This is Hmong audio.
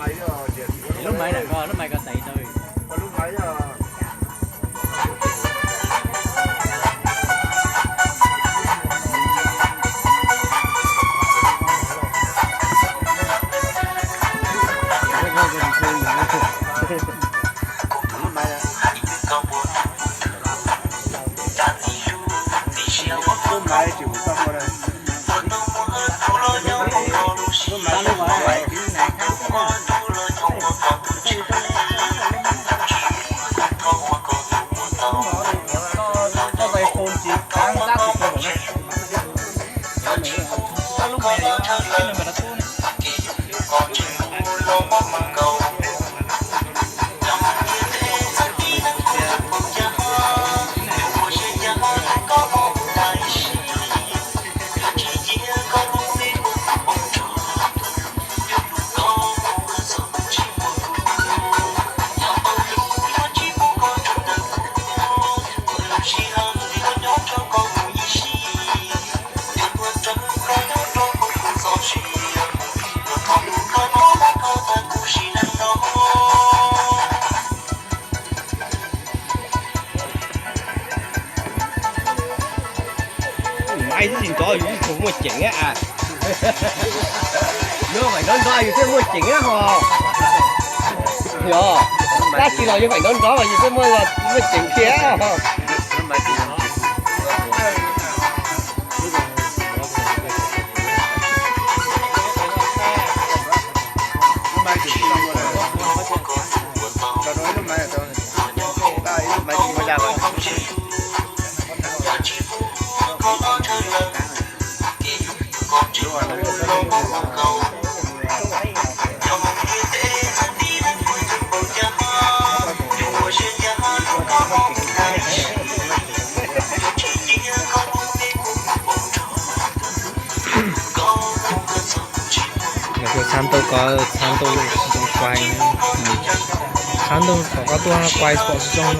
Lub maiv na ko, lub maiv ko tais tau. Maiv twb tsis nrov yus twb tsis muaj ceem a. Yog faim nrov nrov yus thiaj muaj ceem a ho. Yog, dab tsi los yog faim nrov nrov mas yus thiaj muaj, muaj ceem thiab. Txhab ntuj ko, txhab ntuj zoo quas, txhab ntuj thaum koj tuaj quas pom zoo.